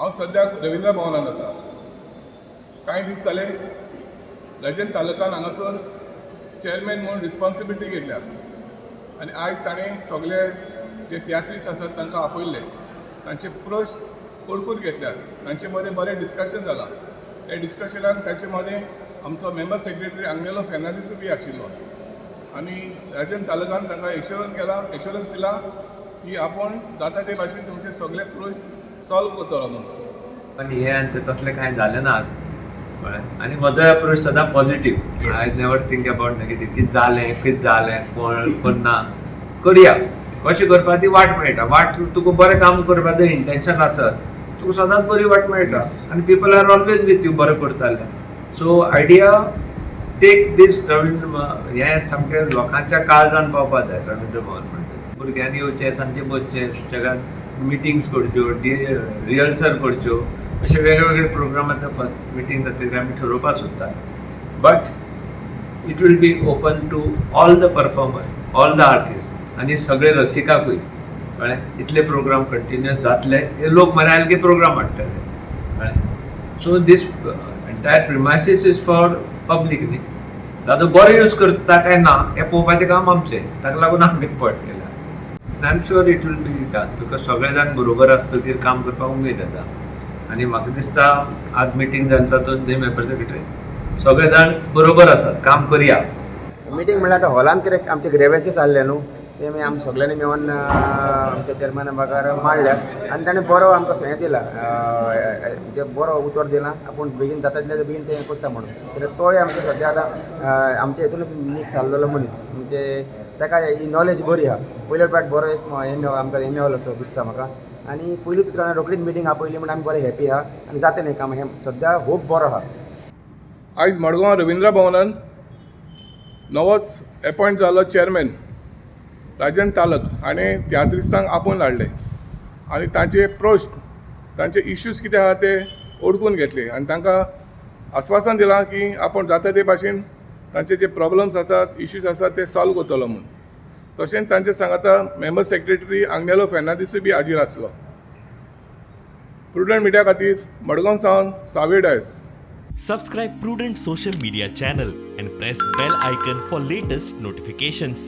हांव सद्याक रविंद्र भवनान आसा. कांय दीस जाले राजन तालुकान हांगासर चेअरमॅन म्हूण रिस्पॉन्सिबिलिटी घेतल्या आनी आयज ताणें सगळे जे तियात्रीस्ट आसात तांकां आपयल्ले, तांचे प्रश्न वळखून घेतल्यात, तांचे मदें बरें डिस्कशन जालां. त्या डिस्कशनान तांचे मदें आमचो मेंबर सेक्रेटरी आग्नेलो फेर्नांदीसूय बी आशिल्लो आनी राजन तालुकान तांकां एश्योरन्स केला, एश्योरन्स दिला की आपूण जाता ते भाशेन तुमचे सगळे प्रश्न सॉल्व करतलो म्हणून. आनी हें आनी तें तसलें कांय जालें ना आज, कळ्ळें? आनी म्हजो एप्रोच सदां positive. I never think about negative, कितें जालें, कितें जालें, कोण कोण ना. करया, कशें करपा ती वाट मेळटा. वाट तुका बरें काम करपाचें इंटेन्शन आसत, तुका सदांच बरी वाट मेळटा आनी people are always with you बरें करता जाल्यार. सो आयडिया टेक दीस रविंद्र, हें सामकें लोकांच्या काळजान पावपा जाय. रविंद्र भवन म्हणटा, भुरग्यांनी येवचें, सांजचें बसचें, सुशेगाद मिटिंग्स करच्यो, रिहर्सल करच्यो, अशे वेगळे वेगळे प्रोग्राम आतां फर्स्ट मिटींग जातकीर आमी ठरोवपाक सोदतात. But it will be open to all the performer, all the artist आनी सगळे रसिकाकूय, कळ्ळें? इतले प्रोग्राम कंटिन्युअस जातले, हे लोक मरे आयले की प्रोग्राम हाडटले, कळ्ळें? So this entire premises is for public न्ही. ताजो बरो यूज करता काय ना हें पळोवपाचें काम आमचें. ताका लागून आमी पट केला. I am sure it will be done because सगळे जाण बरोबर आसतकीर काम करपाक उमेद येता. आनी म्हाका दिसता आज मिटींग जाली तातूंत मेंबर सेक्रेटरी सगळे जाण बरोबर आसात, काम करया. मिटींग म्हणल्यार आतां हॉलान कितें आमचे ग्रेवन्सीस आहले न्हू, ते मागीर आमी सगळ्यांनी मेळून आमच्या चेअरमॅना बगर मांडल्या आनी ताणें बरो आमकां हें दिला, म्हणजे बरो उतर दिलां, आपूण बेगीन जाता तितले बेगीन तें करता म्हणून. कित्याक तोय आमचो सद्या आतां आमच्या हितून मिक्स जाल्लेलो मनीस, म्हणजे ताका ही नॉलेज बरी आहा. पयले फावट बरो एक हें आमकां हें मेवलो असो दिसता म्हाका. आनी पयलींच रोखडीच मिटींग आपयली म्हण आमी बरें हॅपी आहा आनी जाता न्ही काम, हें सद्या होप बरो आहा. आयज मडगांव रविंद्र भवनान नवोच एपॉयंट जाल्लो चेअरमॅन राजन तालक हाणें तियात्रिस्तांक आपोवन हाडले आनी तांचे प्रश्न, तांचे इश्यूज कितें आहा ते ओळखून घेतले आनी तांकां आस्वासन दिलां की आपूण जाता ते भाशेन तांचे जे प्रॉब्लम्स आसात, इश्यूज आसात, ते सॉल्व करतलो म्हूण. तशेंच तांचे सांगाता मेंबर सेक्रेटरी आग्नेलो फेर्नांदीसूय बी हाजीर आसलो. प्रुडंट मिडिया खातीर मडगांव सावन Save Dias. Subscribe Prudent Social Media channel and press bell icon for latest notifications.